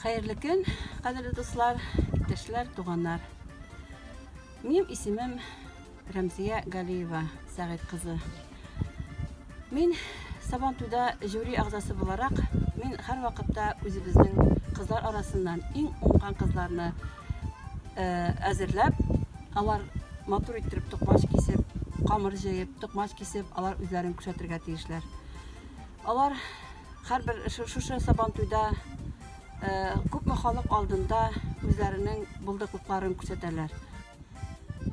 Хәерле көн, кадерле дуслар, иптәшләр, туганнар. Минем исемем Рәмзия Галиева Сәгыйть кызы. Мин Сабантуйда жюри әгъзасы буларак, мин һәрвакытта үзебезнең кызлар арасыннан иң уңган кызларны әзерләп, алар матур иттереп токмач кисеп, камыр җәеп, токмач кисеп, алар үзләрен күрсәтергә тиешләр. Алар һәрбер шушы Сабантуйда күпме халык алдында үзләренең булдыклыкларын күрсәтәләр.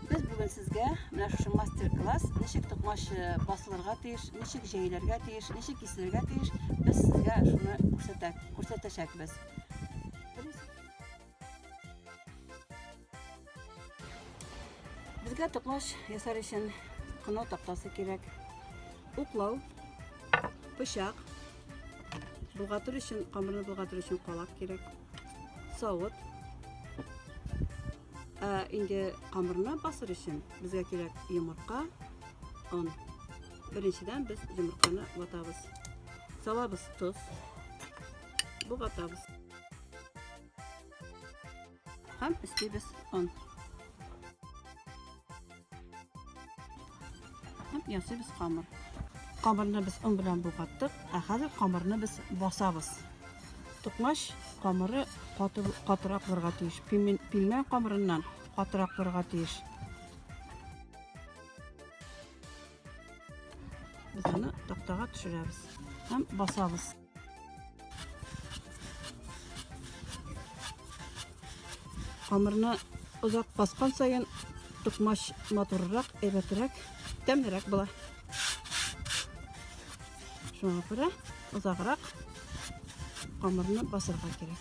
Без бүген сезгә менә шушы мастер-класс, ничек токмач басылырга тиеш, ничек җәелергә тиеш, ничек киселергә тиеш, без сезгә шуны күрсәтә, күрсәтәчәкбез. Безгә токмач ясар өчен кына тактасы кирәк. Уклау, пычак, болгатыр өчен, камырны болгатыр өчен калак кирәк. Савыт. Ә инде камырны басыр өчен безгә кирәк йомырка, он. Беренчедән без йомырканы ватабыз. Салабыз тоз. Болгатабыз. Һәм өстибез он. Һәм ясыйбыз камыр. Камырны без он белән болгаттык, ә хәзер камырны без басабыз. Токмач камыры каты, катырак булырга тиеш. Пилмән, пилмән камырыннан катырак булырга тиеш. Без аны тактага төшерәбез һәм басабыз. Камырны озак баскан саен токмач матуррак, әйбәтрәк, тәмлерәк була. Шуңа күрә озаграк камырны басырга кирәк.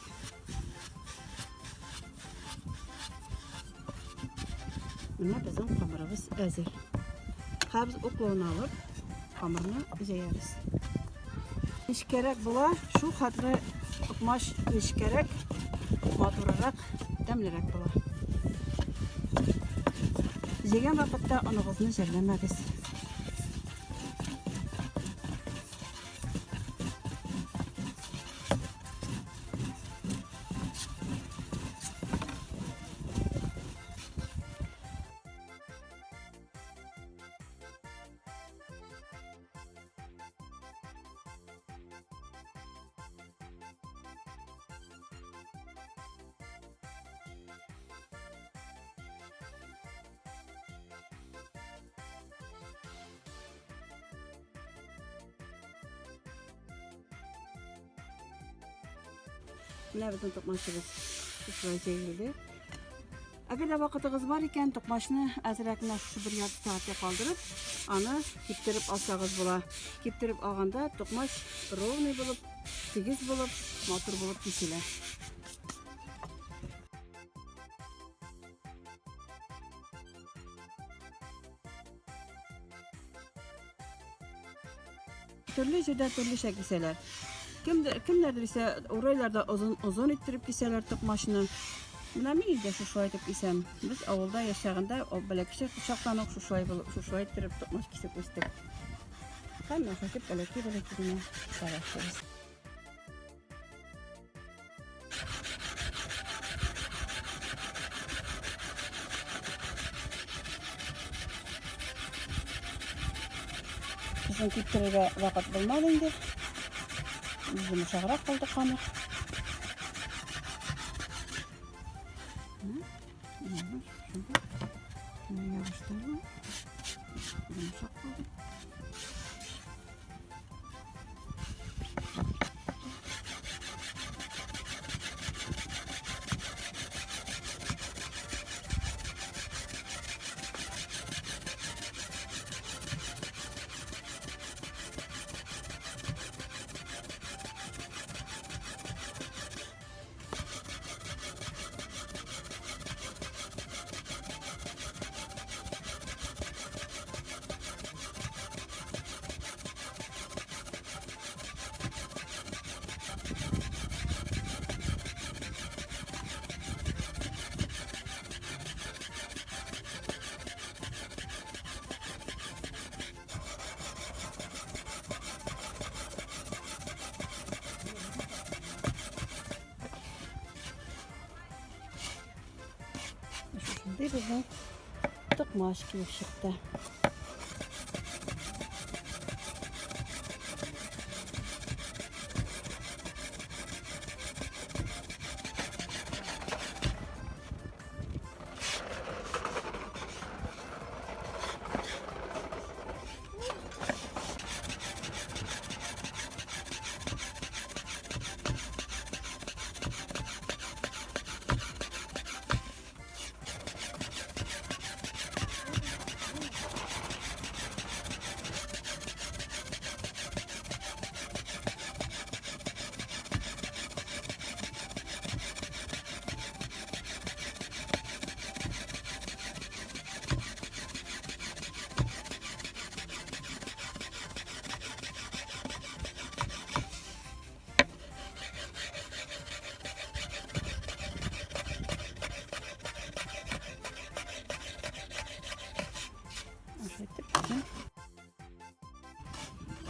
Менә безнең камырыбыз әзер. Хәзер без уклауны алып, камырны җәябез. Нечкәрәк була, шул хәтле токмач нечкәрәк, матуррак, тәмлерәк була. Җәйгән вакытта оныгызны җәлләмәгез. Менә безнең токмачыбыз шушылай җәелде. Әгәр дә вакытыгыз бар икән, токмачны әзрәк менә шушы бер ярты сәгатькә калдырып, аны киптереп алсагыз була. Киптереп алганда токмач ровный булып, тигез булып, матур булып киселә. Төрле җирдә төрлечә кисәләр. Кемдер, кемнәрдер исә урайларда озын озын иттереп кисәләр токмачны. Менә мин инде шушылай итеп кисәм. Без авылда яшәгәндә, бәләкәй чактан ук шушылай булып, шушылай иттереп токмач кисеп үстек. Һәм менә шулай бәләкәй-бәләкәй генә тарашыбыз. Безнең киптерергә вакыт булмады инде. Йомшаграк булды камыр. Ябыштырдым. Йомшак булды. Шушындый безнең токмач килеп чыкты.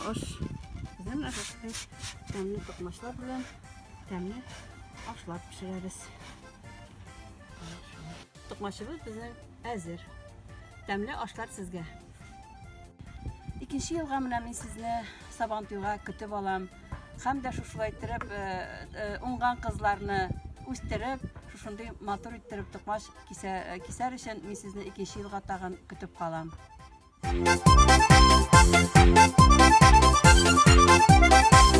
Аш. Безнең менә шушындый тәмле токмачлар белән тәмле ашлар пешерәбез. Токмачыбыз безнең әзер. Тәмле ашлар сезгә. Икенче елга менә мин сезне Сабантуйга көтеп алам. Һәм дә шушылай иттереп э, э, уңган кызларны үстереп, шушындый матур иттереп токмач кисә, э, кисәр өчен мин сезне икенче елга тагын көтеп калам. Thank you.